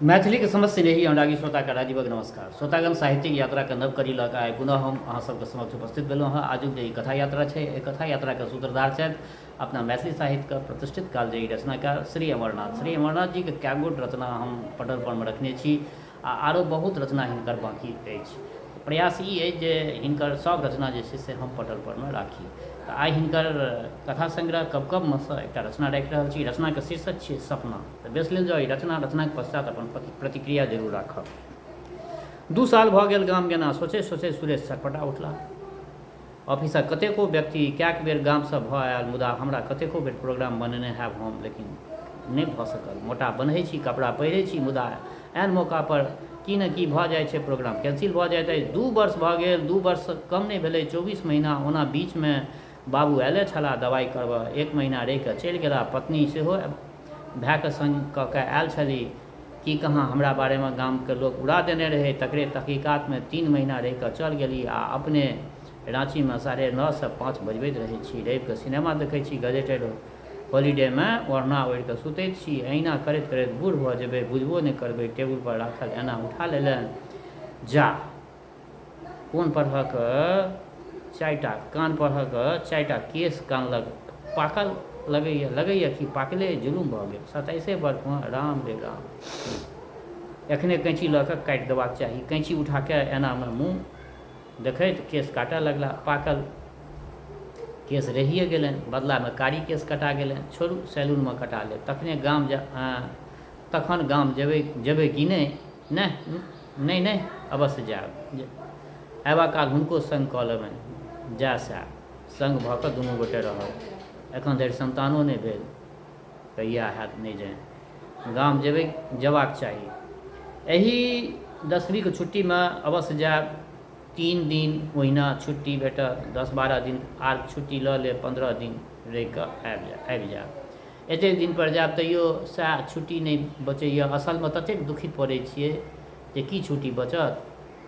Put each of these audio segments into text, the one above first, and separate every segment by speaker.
Speaker 1: मैथिलीके समस्त स्नेही अनुरागी श्रोताके राजीवक नमस्कार। श्रोतागण, साहित्यिक यात्राके नव कड़ी लऽ कऽ आइ पुनः हम अहाँ सबके समक्ष उपस्थित भेलहुँ हँ। आजुक जे ई कथा यात्रा छै, एहि कथा यात्राके सूत्रधार छथि अपना मैथिली साहित्यके प्रतिष्ठित कालजयी रचनाकार श्री अमरनाथ। श्री अमरनाथ जीके कए गोट रचना हम पटल परमे रखने छी आ आरो बहुत रचना हिनकर बाँकी अछि। प्रयास ई अछि जे हिनकर सब रचना जे छै से हम पटल परमे राखी। तऽ आइ हिनकर कथा संग्रह कब कबमे सँ एकटा रचना राखि रहल छी। रचनाके शीर्षक छियै सपना। तऽ बेस लेल जाउ ई रचना, रचनाके पश्चात अपन प्रतिक्रिया जरूर राखब। 2 साल भऽ गेल गाम गेना। सोचैत सोचैत सुरेश छटपटा उठलाह। ऑफिसक कतेको व्यक्ति कएक बेर गामसँ भऽ आयल, मुदा हमरा कतेको बेर प्रोग्राम बनेने हैब हम, लेकिन नहि भऽ सकल। मोटा बन्है छी, कपड़ा पहिरै छी, मुदा एहन मौकापर की ने की भऽ जाइ छै, प्रोग्राम कैंसिल भऽ जाइत अछि। 2 वर्ष भऽ गेल, 2 वर्षसँ कम नहि भेलै, 24 महीना। ओना बीचमे बाबू आयले छलाह दवाइ करबऽ, 1 महीना रहि कऽ चलि गेलाह। पत्नी सेहो भायके संग कऽ कऽ आयल छलीह। की कहाँ हमरा बारेमे गामके लोक उड़ा देने रहै, तकरे तहकीकातमे 3 महीना रहि कऽ चल गेली आ अपने राँचीमे 9:30सँ 5 बजबैत रहै छी। रविकेँ सिनेमा देखै छी, गजेटेड हॉलीडेमे ओढ़ना ओढ़ि कऽ सुतैत छी। एहिना करैत-करैत बूढ़ भऽ जेबै, बुझबो नहि करबै। टेबुलपर राखल ऐना उठा लेलनि। जा! कोन परहक चारिटा कान परहक चारिटा केश कान लग पाकल लगैए, लगैए कि पाकले जुलुम भऽ गेल। 27 बर्खमे राम रे राम। एखने कैंची लऽ कऽ काटि देबाक चाही। कैंची उठा कऽ ऐनामे मुँह देखैत केश काटऽ लगला। पाकल केश रहिए गेलनि, बदलामे कारी केश कटा गेलनि। छोड़ू, सैलूनमे कटा लेब। तखने गाम जा तखन गाम जेबै, जेबै कि नहि? नहि, नहि नहि, अवश्य जायब। अयबा काल हुनको संग कऽ लेबनि। जाय सएह। संग भऽ कऽ दुनू गोटे रहब। एखन धरि सन्तानो नहि भेल। कहिया हैत नहि जानि। गाम जेबै, जेबाक चाही। एहि दशमीक छुट्टीमे अवश्य जायब। 3 दिन ओहिना छुट्टी भेटत। 10-12 दिन आर छुट्टी लऽ लेब। 15 दिन रहि कऽ आबि जायब। एतेक दिनपर जायब तैयो सएह छुट्टी नहि बचैए। असलमे ततेक दुखित पड़ै छियै जे की छुट्टी बचत।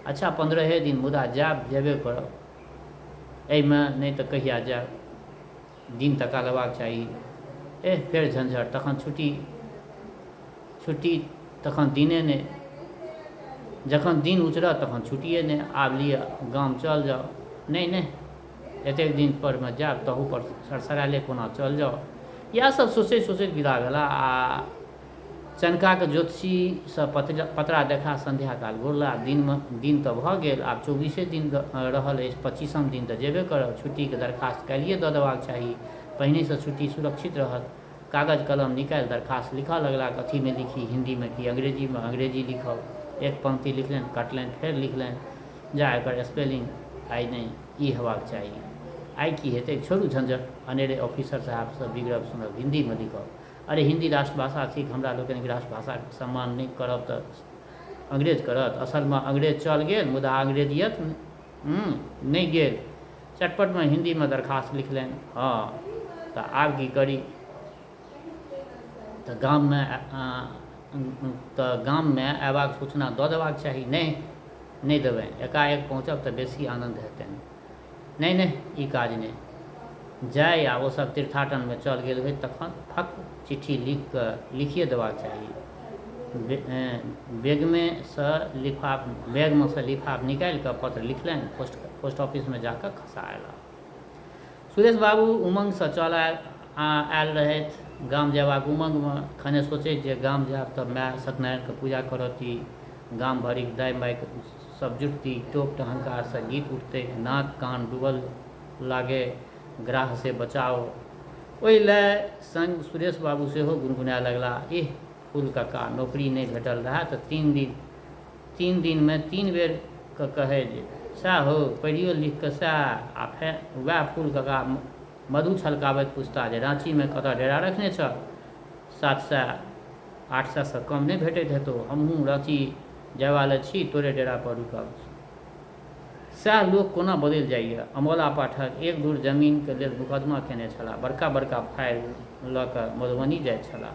Speaker 1: अच्छा 15 दिन, मुदा जायब जेबे करब। एहिमे नहि तऽ कहिया जायब। दिन तका लेबाक चाही। एह फेर झंझट, तखन छुट्टी छुट्टी तखन दिने नहि। जखन दिन उचरत तखन छुट्टिए नहि। आब लिअ गाम चल जाउ। नहि नहि एतेक दिन परमे जायब, तहू पर सरसरायले कोना चल जाउ। इएह सब सोचैत सोचैत विदा भेला आ चनकाके ज्योतिषीसँ पतरा देखा सन्ध्या काल घुरला। दिनमे दिन तऽ भऽ गेल, आब 24 दिन रहल अछि, 25म दिन तऽ जेबे करब। छुट्टीके दरखास्त काल्हिए दऽ देबाक चाही, पहिनहिसँ छुट्टी सुरक्षित रहत। कागज कलम निकालि दरखास्त लिखऽ लगला। कथीमे लिखी, हिन्दीमे कि अंग्रेजीमे? अंग्रेजी लिखब। एक पंक्ति लिखलनि, कटलनि, फेर लिखलनि। जा एकर स्पेलिंग आइ नहि, ई हेबाक चाही। आइ की हेतै, छोड़ू झंझट, अनेरे ऑफिसर साहेबसँ बिगड़ब सुनब, हिन्दीमे लिखब। अरे हिन्दी राष्ट्रभाषा थिक, हमरा लोकनिक राष्ट्रभाषाक सम्मान नहि करब तऽ अंग्रेज करत? असलमे अंग्रेज चल गेल, मुदा अंग्रेजियत नहि गेल। चटपटमे हिन्दीमे दरखास्त लिखलनि। हँ, तऽ आब की करी? तऽ गाममे तऽ गाममे अयबाक सूचना दऽ देबाक चाही। नहि, नहि देबनि। एकाएक पहुँचब तऽ बेसी आनन्द हेतनि। नहि नहि, ई काज नहि। जाय आ ओ सभ तीर्थाटनमे चल गेल होथि तखन फक्क चिट्ठी लिखि कऽ लिखिए देबाक चाही। बैगमे सँ बैगमे सँ लिफाफ निकालि कऽ पत्र लिखलनि, पोस्ट ऑफिसमे जा कऽ खसा अयलाह। सुरेश बाबू उमंगसँ चल आयल रहथि। गाम जयबाक उमंगमे खने सोचैत जे गाम जायब तऽ माय सत्यनारायणके पूजा करौती, गाम भरिक दाइ माइ सब जुटती, टोप टहंकारसँ गीत उठतै, नाक कान डूबल लागे ग्राह से बचाओ। ओहि लय संग सुरेश बाबू सेहो गुनगुनाय लगलाह, एह फूल कक्का, नौकरी नहि भेटल रहए तऽ 3 दिनमे 3 बेर कऽ कहै जे सएह हौ, पढ़ियो लिख कऽ सएह। आ फेर वएह फूल कक्का मधु छलकाबैत पुछताह जे राँचीमे कतऽ डेरा रखने छह? 700 800सँ कम नहि भेटैत हेतौ। हमहूँ राँची जयबा लए छी, तोरे डेरापर रुकब। सएह लोक कोना बदलि जाइए। अमोला पाठक एक धूर जमीनक लेल मुकदमा केने छलाह। बड़का-बड़का फाइल लऽ कऽ मधुबनी जाइत छलाह।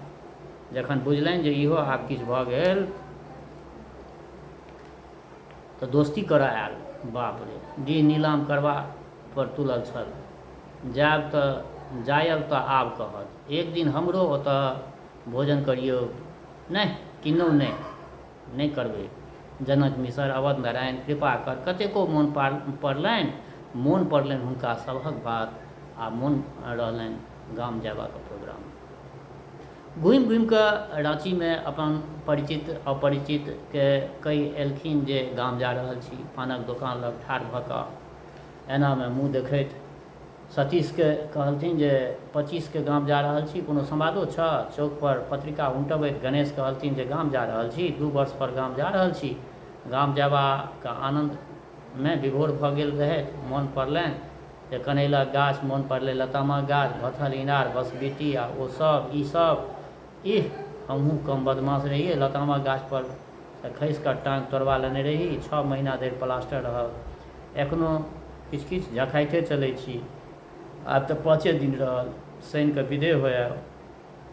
Speaker 1: जखन बुझलनि जे इहो आब किछु भऽ गेल तऽ दोस्ती करऽ आयल। बाप रे, डीह नीलाम करबा पर तुलल छल। जायब तऽ आब कहत। एक दिन हमरो ओतऽ भोजन करियौ। नहि, किन्नहु नहि। नहि करबै। जनक मिसर, अवध नारायण, कृपाकर कतेको मोन पड़लनि। मोन पड़लनि हुनका सबहक बात आ मोन रहलनि गाम जयबाक प्रोग्राम। घुमि-घुमि कऽ राँचीमे अपन परिचित-अपरिचितकेँ कहि एलखिन जे गाम जा रहल छी। पानक दोकान लग ठाढ़ भऽ कऽ ऐनामे मुँह देखैत सतीशकेँ कहलथिन जे पचीसकेँ गाम जा रहल छी, कोनो समादो छह? चौकपर पत्रिका उनटबैत गणेश कहलथिन जे गाम जा रहल छी, दू वर्षपर गाम जा रहल छी। गाम जयबाक आनन्दमे विभोर भऽ गेल रहथि। मोन पड़लनि जे कनैलक गाछ, मोन पड़लै लतामक गाछ, भथल इनार, बँसबिट्टी आ ओ सभ, ई सभ। ईह, हमहूँ कम बदमाश रहियै, लतामक गाछपर सँ खसि कऽ टाँग तोड़बा लेने रही, छओ महीना धरि प्लास्टर रहल। एखनो किछु-किछु झखाइते चलै छी। आब तँ पाँचे दिन रहल, शनि कऽ विदे होयब।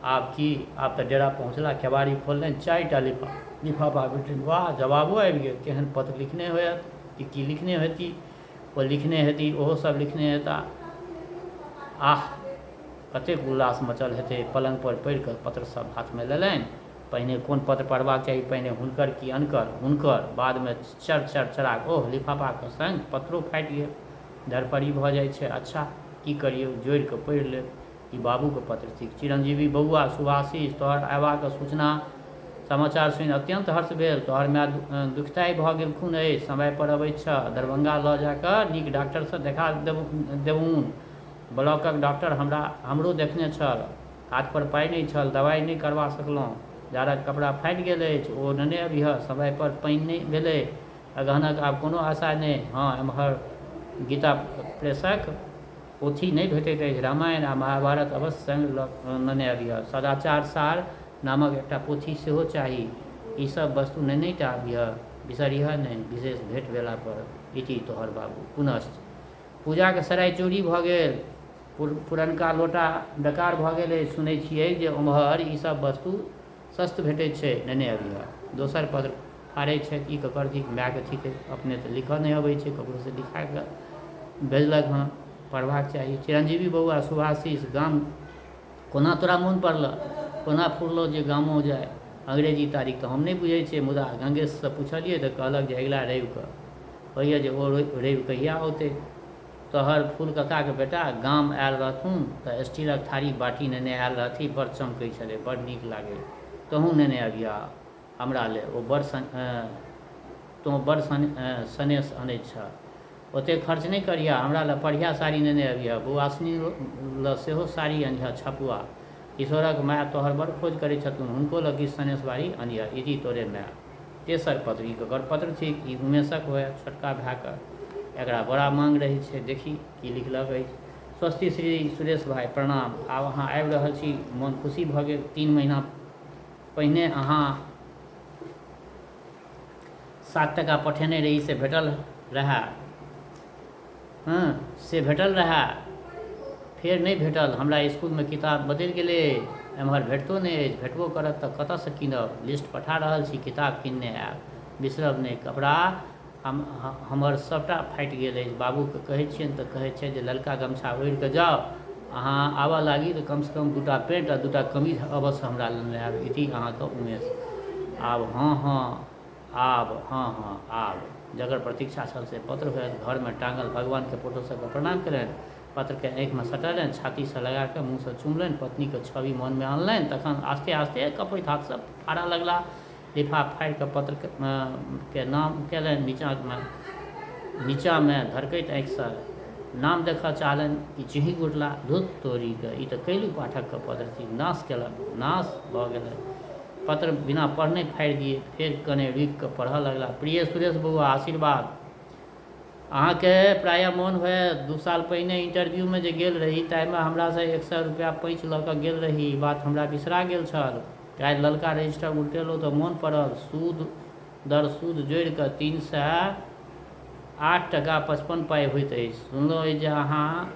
Speaker 1: आब की, आब तँ डेरा पहुँचला, केबाड़ी खोललनि, चारिटा लिफाफा भेटलनि। वाह, जवाबो आबि गेल। केहन पत्र लिखने होयत कि की लिखने हेती? ओ लिखने हेती, ओहो सभ लिखने हेता। आह, कतेक उल्लास मचल हेतै। पलंगपर पड़ि कऽ पत्र सभ हाथमे लेलनि। पहिने कोन पत्र पढ़बाक चाही, पहिने हुनकर कि अनकर? हुनकर। बादमे चर-चर-चराक। ओह, लिफाफाक संग पत्रो फाटि गेल। धड़फड़ी भऽ जाइ छै। अच्छा, की करियौ, जोड़ि कऽ पढ़ि लेब। ई बाबूक पत्र थिक। चिरंजीवी बौआ, शुभाशीष, तोहर अयबाक सूचना समाचार सुनि अत्यन्त हर्ष भेल। तोहर माय दुखिताहि भऽ गेलखुन अछि। समयपर अबैत छह। दरभंगा लऽ जा कऽ नीक डाक्टरसँ देखा देबहुन। ब्लॉकक डाक्टर हमरा हमरो देखने छल। हाथपर पाइ नहि छल, दवाइ नहि करबा सकलहुँ। जाड़क कपड़ा फाटि गेल अछि, ओ नेने अबिहह। समयपर पानि नहि भेलै। अगहनक आब कोनो आशा नहि। हँ, एमहर गीता प्रेसक पोथी नहि भेटैत अछि। रामायण आ महाभारत अवश्य संग लऽ नेने अबिहह। सदाचार सार नामक एकटा पोथी सेहो चाही। ई सभ वस्तु नेनहि टा अबिहह, बिसरिहह नहि। विशेष भेट भेलापर इति तोहर बाबू। पुनश्च पूजाक सराइ चोरी भऽ गेल। पुरनका लोटा बेकार भऽ गेल अछि। सुनै छियै जे ओम्हर ई सभ वस्तु सस्त भेटैत छै। नेने अबिहह। दोसर पत्र फाड़ै छथि। ई ककर थिक? मायके थिकै। अपने तऽ लिखऽ नहि अबै छै, ककरोसँ लिखा कऽ भेजलक हँ। पढ़बाक चाही। चिरंजीवी बौआ, शुभाशीष, गाम कोना तोरा मोन पड़लह? कोना फुरलौ जे गामो जाय? अंग्रेजी तारीख तऽ हम नहि बुझै छियै, मुदा गंगेशसँ पुछलियै तऽ कहलक जे अगिला रविकेँ। होइए जे ओ रवि कहिया औतै? तोहर फूल ककाक बेटा गाम आयल रहथुन तऽ स्टीलक थारी बाटी नेने आयल रहथि, बड़ चमकै छलै, बड़ नीक लागै। तोहूँ नेने अबिहह हमरा ले। ओ बड़ तोँ बड़ सनेस अनैत छह। ओतेक खर्च नहि करिहह, हमरा लए पढ़िया साड़ी नेने अबिहह। बौआसिनी लए सेहो साड़ी अनिहह, छपुआ। किशोरक माय तोहर बड़ खोज करैत छथुन, हुनको लए किछु सनेसबारी अनिहह। इति तोरे माय। तेसर पत्र, ई ककर पत्र थिक? ई उमेशक होयत, छोटका भायक। एकरा बड़ा मांग रहैत छै। देखी, की लिखलक अछि। स्वस्ति श्री सुरेश भाइ, प्रणाम। आब अहाँ आबि रहल छी, मोन खुशी भऽ गेल। 3 महीना पहिने अहाँ 7 टाका पठेने रही से भेटल रहए। हँ, से भेटल रहए, फेर नहि भेटल। हमरा इसकुलमे किताब बदलि गेलै, एम्हर भेटितो नहि अछि। भेटबो करत तऽ कतऽसँ कीनब? लिस्ट पठा रहल छी, किताब कीनने आयब। बिसरब नहि। कपड़ा हमर सभटा फाटि गेल अछि। बाबूकेँ कहैत छियनि तऽ कहैत छथि जे ललका गमछा ओढ़ि कऽ जाउ। अहाँ आबऽ लागी तऽ कमसँ कम 2टा पेंट आ 2टा कमीज अवश्य हमरा लेने आयब। इति अहाँके उमेश। आब हँ हँ आब हँ हँ आब जकर प्रतीक्षा छल से पत्र होयत। घरमे टाँगल भगवानके फोटो सभकेँ प्रणाम कयलनि। पत्रकेँ आँखिमे सटयलनि, छातीसँ लगा कऽ मुँहसँ चुमलनि, पत्नीक छवि मोनमे अनलनि। तखन आस्ते-आस्ते कँपैत हाथसँ फाड़ऽ लगलाह। लिफाफ फाड़ि कऽ पत्रके नाम कयलनि। नीचाँमे धड़कैत आँखिसँ नाम देखऽ चाहलनि कि चिहुँकि उठलाह, धुत् तोरी कऽ, ई तऽ कैलू पाठकक पत्र थिक। नाश केलक, नाश भऽ गेलै। पत्र बिना पढ़ने फाड़ि दियै। फेर कने रुकि कऽ पढ़ऽ लगलाह, प्रिय सुरेश बौआ, आशीर्वाद। अहाँकेँ प्रायः मोन होयत, 2 साल पहिने इंटरव्यूमे जे गेल रही ताहिमे हमरासँ 100 रुपया पैंच लऽ कऽ गेल रही। ई बात हमरा बिसरा गेल छल। काल्हि ललका रजिस्टर उलटेलहुँ तऽ मोन पड़ल। सूद दर सूद जोड़ि कऽ 308 टाका 55 पाइ होइत अछि। सुनलहुँ अछि जे अहाँ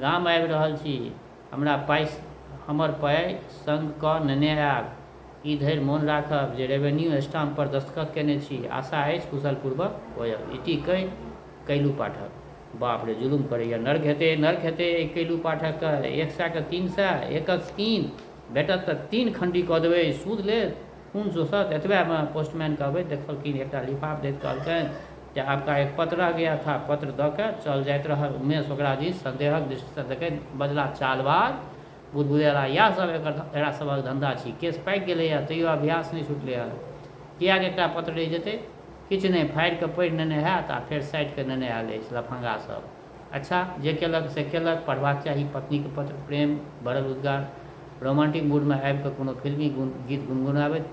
Speaker 1: गाम आबि रहल छी। हमरा पाइ हमर पाइ संग कऽ नेने आयब। ई धरि मोन राखब जे रेवेन्यू स्टाम्प पर दस्तखत कयने छी। आशा अछि कुशलपूर्वक होयब। इति कहि कैलू पाठक। बाप रे, जुलुम करैए। नर्क हेतै, नर्क हेतै एहि कैलू पाठकके। 100 के 300, एकक तीन भेटत तऽ तीन खण्डी कऽ देबै। सूद लेत? खून चूसत। एतबेमे पोस्टमैनके अबैत देखलखिन, एकटा लिफाफ दैत कहलकनि जे आपका एक पत्र रह गया था। पत्र दऽ कऽ चल जाइत रहल। उमेश ओकरा दिस संदेहक दृष्टिसँ देखैत बजलाह, चालबाज, बुदबुदेला, इएह सब एकर एकरा सभक धन्धा छी। केस पाकि गेलैए तैयो अभ्यास नहि छुटलैए। किएक एकटा पत्र रहि जेतै? किछु नहि, फाड़ि कऽ पढ़ि नेने हैत आ फेर साटि कऽ नेने आयल अछि लफंगा सब। अच्छा, जे केलक से केलक, पढ़बाक चाही पत्नीक पत्र, प्रेम भरल उद्गार। रोमांटिक मूडमे आबि कऽ कोनो फिल्मी गीत गुनगुनाबैत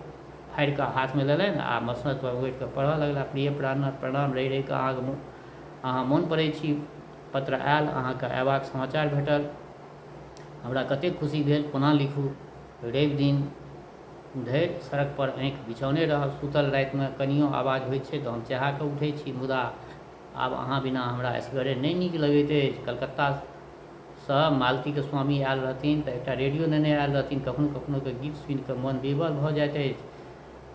Speaker 1: फाड़ि कऽ हाथमे लेलनि आ मसनद पर उठि कऽ पढ़ऽ लगलाह, प्रिय प्राणनाथ प्रणाम, रहि रहि कऽ अहाँक अहाँ मोन पड़ै छी। पत्र आयल, अहाँके अयबाक समाचार भेटल। हमरा कतेक खुशी भेल, कोना लिखू। रवि दिन धरि सड़क पर आँखि बिछौने रहब। सूतल रातिमे कनियो आवाज होइत छै तऽ हम चेहा कऽ उठैत छी। मुदा आब अहाँ बिना हमरा एसगरे नहि नीक लगैत अछि। कलकत्तासँ मालतीक स्वामी आयल रहथिन तऽ एकटा रेडियो नेने आयल रहथिन। कखनो-कखनो कऽ गीत सुनि कऽ मन विह्वल भऽ जाइत अछि।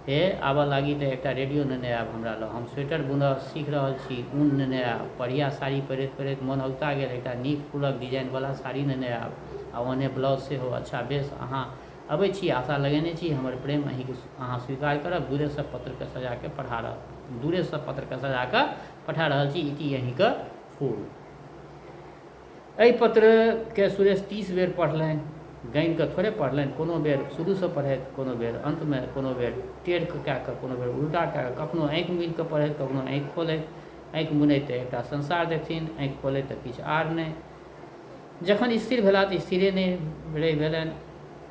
Speaker 1: हे, आबऽ लागी तऽ एकटा रेडियो नेने आयब हमरा लए। हम स्वेटर बुनब सीखि रहल छी, ऊन नेने आयब। पढ़िया साड़ी पहिरैत-पहिरैत मन अगुता गेल। एकटा नीक फूलक डिजाइनवला साड़ी नेने आयब आ ओहने ब्लाउज सेहो। अच्छा बेस, अहाँ अबै छी, आशा लगेने छी। हमर प्रेम अहींक अहाँ स्वीकार करब। दूरेसँ पत्रकेँ सजा कऽ पठा रहल दूरेसँ पत्रकेँ सजा कऽ पठा रहल छी। इति अहींक फूल। एहि पत्रकेँ सुरेश 30 बेर पढ़लनि। गानि कऽ थोड़े पढ़लनि। कोनो बेर शुरूसँ पढ़थि, कोनो बेर अन्तमे, कोनो बेर टेढ़ कए कऽ, कोनो बेर उल्टा कए कऽ, कखनो आँखि मूनि कऽ पढ़थि, कखनो आँखि खोलथि। आँखि मुनैत तऽ एकटा संसार देखथिन, आँखि खोलैत तऽ किछु आर नहि। जखन स्थिर भेलाह तऽ स्थिरे नहि रहि भेलनि।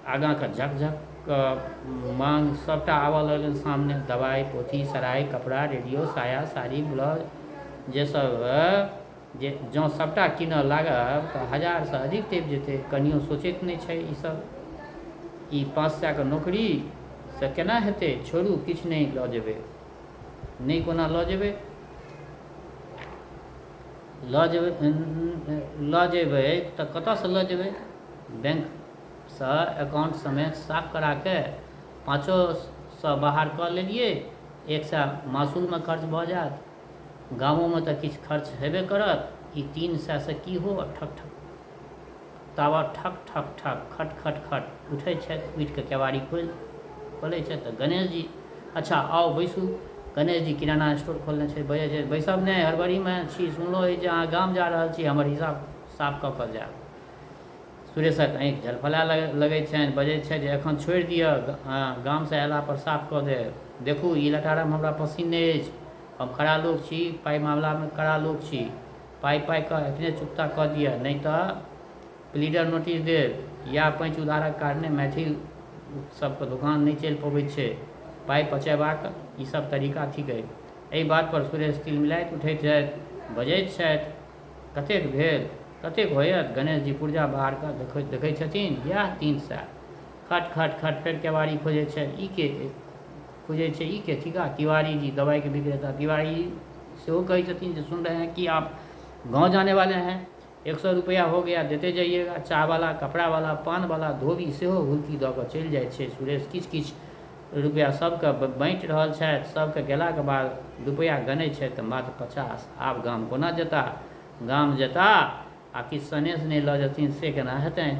Speaker 1: आगाँके झक-झकके माँग सभटा आबऽ लगलनि सामने। दवाइ, पोथी, सराइ, कपड़ा, रेडियो, साया, साड़ी, ब्लाउज जे सभ जे जँ सभटा कीनऽ लागब तऽ हजारसँ अधिक टपि जेतै। कनियो सोचैत नहि छै ई सभ। ई पाँच सएके नौकरी से केना हेतै? छोड़ू, किछु नहि लऽ जेबै। नहि कोना लऽ जेबै? लऽ जेबै लऽ जेबै तऽ कतऽसँ लऽ जेबै? बैंकसँ अकाउंट समेत साफ कराके पाँचो सए बाहर कऽ लेलियै। एक सए मासूलमे खर्च भऽ जायत। गामोमे तऽ किछु खर्च हेबे करत। ई 300सँ की हो? ठक ठक ताबत ठक ठक ठक खट खट खट उठै छथि। उठि कऽ केबाड़ी खोलि खोलै छथि तऽ गणेशजी, अच्छा आउ बैसू। गणेशजी किराना स्टोर खोलने छथि। बजै छथि, बैसब नहि, हड़बड़ीमे छी। सुनलहुँ अछि जे अहाँ गाम जा रहल छी। हमर हिसाब साफ कऽ कऽ जायब। सुरेशक आँखि झलफलाय लगैत छनि। बजैत छथि जे एखन छोड़ि दिअ, गामसँ अयलापर साफ कऽ देब। देखू, ई लटारम हमरा पसिन्न नहि अछि। हम कड़ा लोक छी, पाइ मामलामे कड़ा लोक छी। पाइ पाइके एखने चुकता कऽ दिअ, नहि तऽ प्लीडर नोटिस देब। इएह पैंच उधारक कारणे मैथिल सभके दोकान नहि चलि पबैत छै। पाइ पचयबाक ई सभ तरीका थिकै। एहि बातपर सुरेश तिलमिलाइत उठैत छथि। बजैत छथि, कतेक भेल? कतेक होयत? गणेशजी पुर्जा बहार कऽ देखैत देखैत छथिन, इएह 300। खट खट खट फेर केबाड़ी खोजैत छथि। ई के खुजै छै? ई के थिका? तिवारीजी, दवाइके विक्रेता। तिवारी सेहो कहै छथिन जे सुन रहे हैं कि आप गाँव जाने वाले हैं, 100 रुपैआ हो गया, देते जाइएगा। चाहवला, कपड़ावला, पानवला, धोबी सेहो हुलकी दऽ कऽ चलि जाइ छै। सुरेश किछु किछु रुपैआ सभके बाँटि रहल छथि। सभके गेलाके बाद रुपैआ गनै छथि तऽ मात्र 50। आब गाम कोना जेताह? गाम जेताह आ किछु सनेस नहि लऽ जेथिन से केना हेतनि?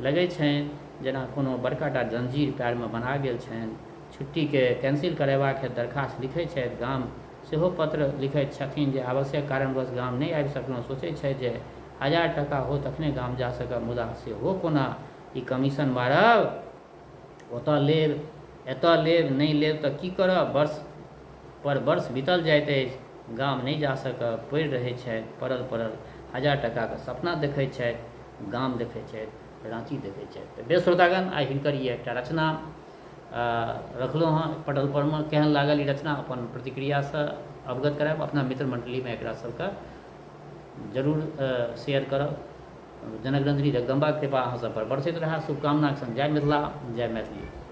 Speaker 1: लगै छनि जेना कोनो बड़का टा जंजीर पएरमे बन्हा गेल छनि। छुट्टीके कैंसिल करेबाक हेतु दरखास्त लिखैत छथि। गाम सेहो पत्र लिखैत छथिन जे आवश्यक कारणवश गाम नहि आबि सकलहुँ। सोचैत छथि जे 1000 टाका हो तखने गाम जा सकब। मुदा से हो कोना? ई कमीशन मारब, ओतऽ लेब, एतऽ लेब, नहि लेब तऽ की करब? वर्ष पर वर्ष बीतल जाइत अछि, गाम नहि जा सकब। पड़ि रहैत छथि पड़ल-पड़ल। 1000 टाकाक सपना देखैत छथि, गाम देखैत छथि, राँची देखैत छथि। तऽ बेस श्रोतागण, आइ हिनकर ई एकटा रचना रखलहुँ हँ पटल परमे। केहन लागल ई रचना अपन प्रतिक्रियासँ अवगत करायब। अपना मित्र मण्डलीमे एकरा सबके जरूर शेयर करब। जनक रंजनी जगदम्बा कृपा अहाँ सब पर बरसैत रहए। शुभकामनाक संग जय मिथिला, जय मैथिली।